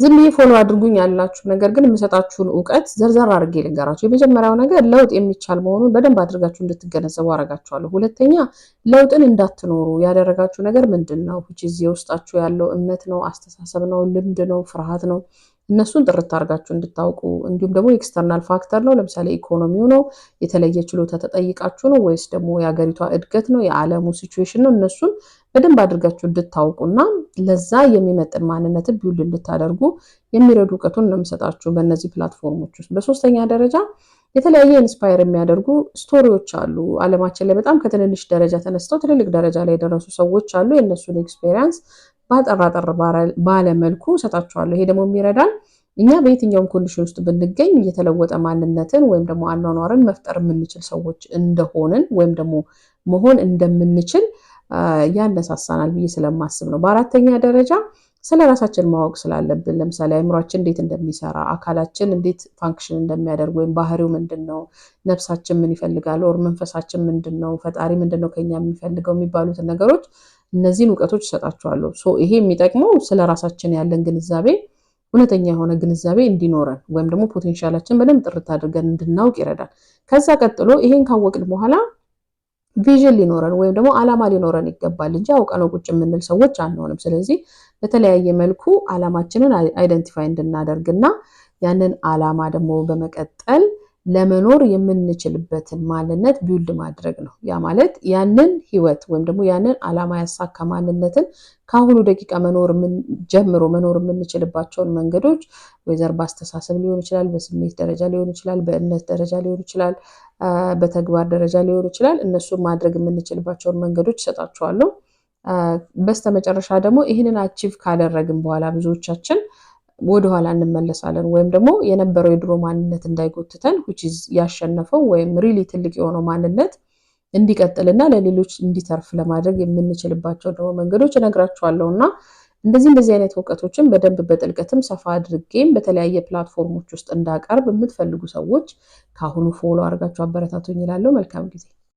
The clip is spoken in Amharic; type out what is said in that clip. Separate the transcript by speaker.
Speaker 1: ዝም ብዬ follow አድርጉኝ ያላችሁ፣ ነገር ግን የምሰጣችሁን እውቀት ዘርዘር አድርጌ ልንገራችሁ። የመጀመሪያው ነገር ለውጥ የሚቻል መሆኑን በደንብ አድርጋችሁ እንድትገነዘቡ አረጋችኋለሁ። ሁለተኛ ለውጥን እንዳትኖሩ ያደረጋችሁ ነገር ምንድን ነው? የውስጣችሁ ያለው እምነት ነው፣ አስተሳሰብ ነው፣ ልምድ ነው፣ ፍርሃት ነው። እነሱን ጥርት አድርጋችሁ እንድታውቁ፣ እንዲሁም ደግሞ external factor ነው። ለምሳሌ ኢኮኖሚው ነው፣ የተለየ ችሎታ ተጠይቃችሁ ነው ወይስ ደግሞ የሀገሪቷ እድገት ነው፣ የዓለሙ situation ነው። እነሱን በደንብ አድርጋችሁ እንድታውቁና ለዛ የሚመጥን ማንነትን build እንድታደርጉ የሚረዱ እውቀቱን ነው የምሰጣችሁ በእነዚህ platform ኦች ውስጥ። በሶስተኛ ደረጃ የተለያየ inspire የሚያደርጉ story ዎች አሉ። ዓለማችን ላይ በጣም ከትንንሽ ደረጃ ተነስተው ትልልቅ ደረጃ ላይ የደረሱ ሰዎች አሉ። የእነሱን experience ባጠር አጠር ባለ መልኩ እሰጣችኋለሁ። ይሄ ደግሞ የሚረዳን እኛ በየትኛውም condition ውስጥ ብንገኝ የተለወጠ ማንነትን ወይም ደግሞ አኗኗርን መፍጠር የምንችል ሰዎች እንደሆንን ወይም ደግሞ መሆን እንደምንችል ያነሳሳናል ብዬ ስለማስብ ነው። በአራተኛ ደረጃ ስለ ራሳችን ማወቅ ስላለብን፣ ለምሳሌ አእምሯችን እንዴት እንደሚሰራ፣ አካላችን እንዴት function እንደሚያደርግ ወይም ባህሪው ምንድን ነው፣ ነፍሳችን ምን ይፈልጋል፣ or መንፈሳችን ምንድን ነው፣ ፈጣሪ ምንድን ነው ከኛ የሚፈልገው የሚባሉትን ነገሮች፣ እነዚህን እውቀቶች እሰጣችኋለሁ። So ይሄ የሚጠቅመው ስለ ራሳችን ያለን ግንዛቤ፣ እውነተኛ የሆነ ግንዛቤ እንዲኖረን ወይም ደግሞ potential ኣችን በደንብ ጥርት አድርገን እንድናውቅ ይረዳል። ከዛ ቀጥሎ ይሄን ካወቅን በኋላ vision ሊኖረን ወይም ደግሞ አላማ ሊኖረን ይገባል እንጂ አውቀነው ቁጭ የምንል ሰዎች አንሆንም። ስለዚህ በተለያየ መልኩ አላማችንን identify እንድናደርግና ያንን አላማ ደግሞ በመቀጠል ለመኖር የምንችልበትን ማንነት build ማድረግ ነው። ያ ማለት ያንን ህይወት ወይም ደግሞ ያንን አላማ ያሳካ ማንነትን ከአሁኑ ደቂቃ መኖር ጀምሮ መኖር የምንችልባቸውን መንገዶች whether በአስተሳሰብ ሊሆን ይችላል፣ በስሜት ደረጃ ሊሆን ይችላል፣ በእምነት ደረጃ ሊሆን ይችላል፣ በተግባር ደረጃ ሊሆን ይችላል። እነሱን ማድረግ የምንችልባቸውን መንገዶች እሰጣችኋለሁ። በስተመጨረሻ ደግሞ ይህንን achieve ካደረግን በኋላ ብዙዎቻችን ወደኋላ እንመለሳለን ወይም ደግሞ የነበረው የድሮ ማንነት እንዳይጎትተን፣ which is ያሸነፈው ወይም really ትልቅ የሆነው ማንነት እንዲቀጥልና ለሌሎች እንዲተርፍ ለማድረግ የምንችልባቸው ደግሞ መንገዶች እነግራችኋለሁ። እና እንደዚህ እንደዚህ አይነት እውቀቶችን በደንብ በጥልቀትም ሰፋ አድርጌም በተለያየ platform ኦች ውስጥ እንዳቀርብ የምትፈልጉ ሰዎች ከአሁኑ follow አድርጋችሁ አበረታቱኝ እላለሁ። መልካም ጊዜ።